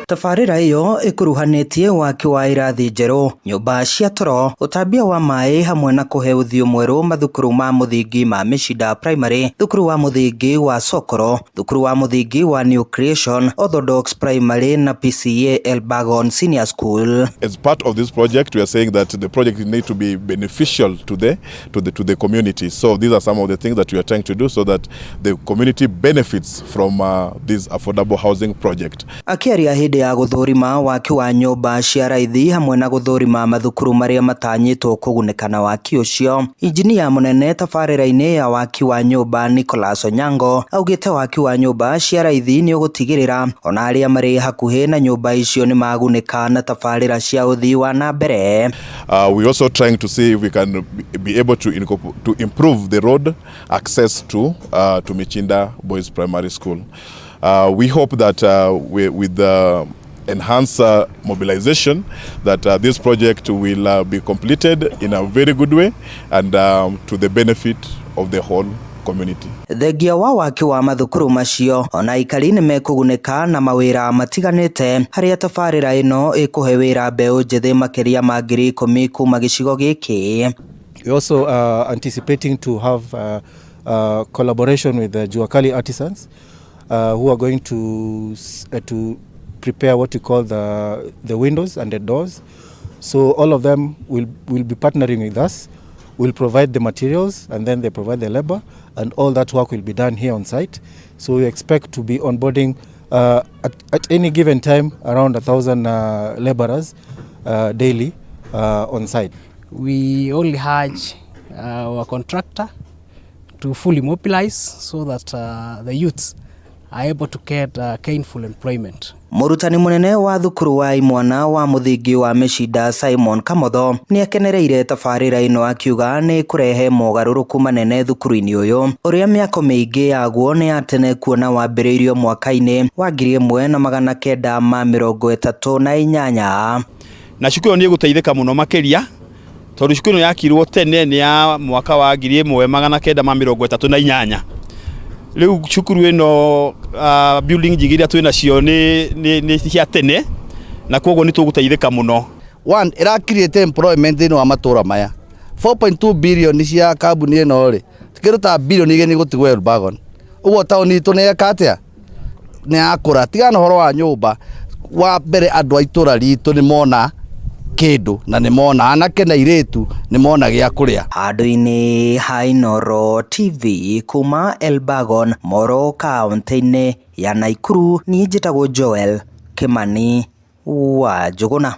Tabarĩra ĩyo ĩkuruhanĩtie waki wa irathi njerũ, nyũmba cia toro, ũtambia wa maĩ hamwe na kũhe ũthiũ mwerũ mathukuru ma mũthingi ma Mĩcinda Primary, thukuru wa mũthingi wa Sokoro, thukuru wa mũthingi wa New Creation, Orthodox Primary na PCEA Elburgon Senior School. As part of this project, we are saying that the project needs to be beneficial to the community. So these are some of the things that we are trying to do so that the community benefits from this affordable housing project. Akĩaria hĩndĩ ya gũthũrima waki wa nyũmba cia raithi hamwe na gũthũrima mathukuru marĩa matanyĩtwo kũgunĩka na waki ũcio, injinia mũnene tabarĩra-inĩ ya waki wa nyũmba Nicholas Onyango augĩte waki wa nyũmba cia raithi nĩ ũgũtigĩrĩra ona arĩa marĩ hakuhĩ na nyũmba icio nĩ magunĩka na tabarĩra cia ũthii wa na mbere. We're also trying to see if we can be able to improve the road access to Michinda Boys Primary School. We hope that with the enhanced mobilization that this project will be completed in a very good way and to the benefit of the whole community. Thengia wa waki wa mathukuru macio ona aikari nĩ mekũgunĩka na mawĩra matiganĩte harĩa tabarĩra ĩno ĩkũhe wĩra mbeũ njĩthĩ makĩria ma 10,000 kuma gĩcigo gĩkĩ. We're also anticipating to have collaboration with the Juakali artisans who are going to prepare what we call the windows and the doors. So all of them will be partnering with us. We'll provide the materials and then they provide the labor, and all that work will be done here on site. So we expect to be onboarding at any given time around 1,000 laborers daily on site. We only urge our contractor to fully mobilize so that the youths are able to get gainful employment. Mũrutani mũnene wa thukuru wa imwana wa mũthingi wa Mĩcinda Simon Kamotho nĩ akenereire tabarĩra ĩno akiuga nĩ kũrehe mogarũrũku manene thukuru-inĩ ũyũ ũrĩa mĩako mĩingĩ yaguo nĩ ya tene kuona wambĩrĩirio mwaka-inĩ wa 1938. Na cukuru ĩyo nĩ ĩgũteithĩka mũno makĩria tondũ cukuru ĩno yakirwo tene nĩ ya mwaka wa 1938. Rĩu cukuru ĩno building nyingĩ iria twĩ nacio nĩ cia tene na koguo nĩ tũgũteithĩka mũno. One, ĩra create employment thĩinĩ wa matũra maya. 4.2 billion cia kambuni ĩno rĩ, kĩndũ ta bilioni 2 gũtigwo Elburgon. Ũguo taũni itũ nĩ yeka atĩa? Nĩ yakũra. Tigana ũhoro wa nyũmba, wa mbere andũ a itũra ritũ nĩ mona kĩndũ na nĩ mona anake na airĩtu nĩ mona gĩa kũrĩa. Handũ-inĩ ha Inooro TV kuma Elburgon, Moro, kaũntĩ-inĩ ya Nakuru, niĩ njĩtagwo Joel Kimani wa Njũgũna.